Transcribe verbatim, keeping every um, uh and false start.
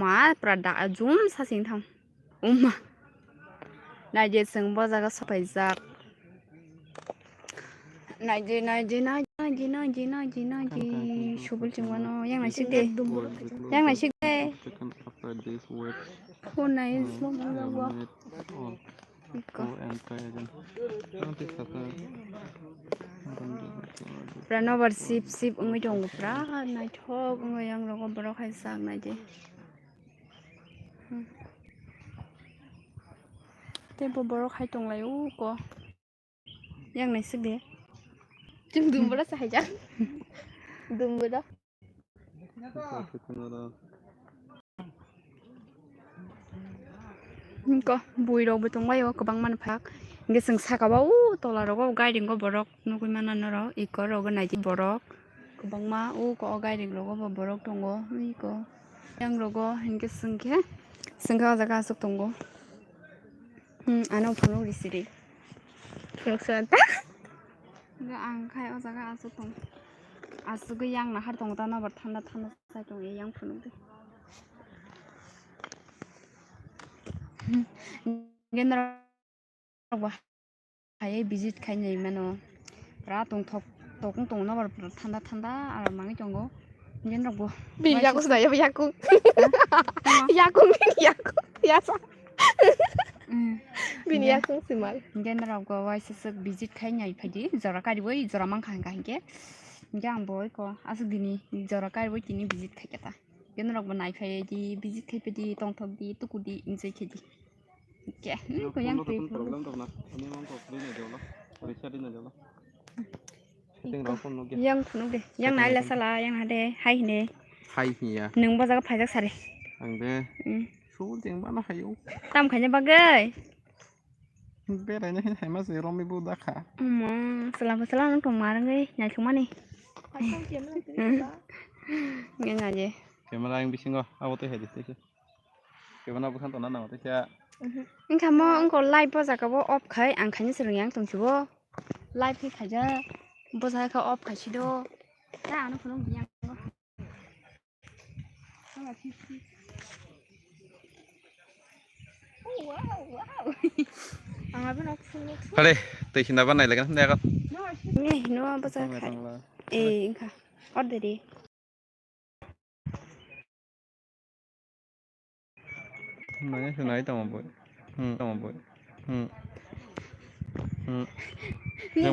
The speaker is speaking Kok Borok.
Ma, pura da, jum sa sing thang. Uma. Naidi, chwng bo jaga sopaijak. Naidi, naidi, naidi, naidi, naidi, naidi. Subul chwng mano, yang naisik de. Yang naisik de. Taken after this word. Phone nai, slow mo jago. Iko. Pura nobar sip sip wngwi tongo, pura naithok wngwi yang rogo borok hai sak naidi. Hmm. Tei bo borok hai tonglaio uko. Yang naisik de. Chwng dumbura sa haijak. Dumbura. Hingko bui rok bo tongbaio kwbangma ni phak. Hingke chwng saka o u tola rogo gairing o borok nugui mano norok iko rogo naidi borok kwbangma uko o gairing rogo bo borok tongo iko yang rogo hingke chwngke chwngke o jaga aswk tongo. Hmm, ano phunuk risiri. Phunuk sa ta. Hingke ang khai o jaga aswk tong. Aswk yang nahar tongo ta nobar thanda thanda. Sai tong yang phunuk de. Hingke norok bo hai visit khai nai mano. Pura tongthok tokong tong nobar pura thanda thanda aro mangwi tongo. Hingke norok bo bini yakung swnai yakung. Yakung bini yakung yasa. Hmm. Bini yakung simal. Hingke norok bo waisa swk visit khai nai phaidi jora kariwi jora mangkha hingka hingke. Hingke ang bo iko aswk dini jora kariwi tini visit khai khe ta. Hingke norok bo nai phai di visit khai phaidi tongthok di tuku di enjoy khai di. Hingke hmm ko yang twi problem tong na. Ani mangko kri nai jolo. Poriksha di nai jolo. Yang phunuk de. Yang nai la sala yang hade hai hine. Hai hiya. Nung bo jaga phaijak sari. Ang de. Hmm. Sul jeng bana hayo. Tam khaina bagwi. Beraina hin haima se romi bo dakha. Omo, sela bo sela nang tong marang oi, nai thung mani. Nge nai je. Camera yang bisingo, abo tei hai de tei se. Camera bwkhan tona nang tei se. Engkha mo engko light bo jaga bo off khai, ang khaini se rung yang tong sibo. Light khe khaja, bo jaga khe off khai sido. Ta ano phunuk yang. Hare, tei hinda ba nai lagan hinda yakan. Ni hino bwsa khai. Eh, engkha. Order di. Nai, nai, tamo boy. Hmm, tamo boy. Hmm. Hmm. Ni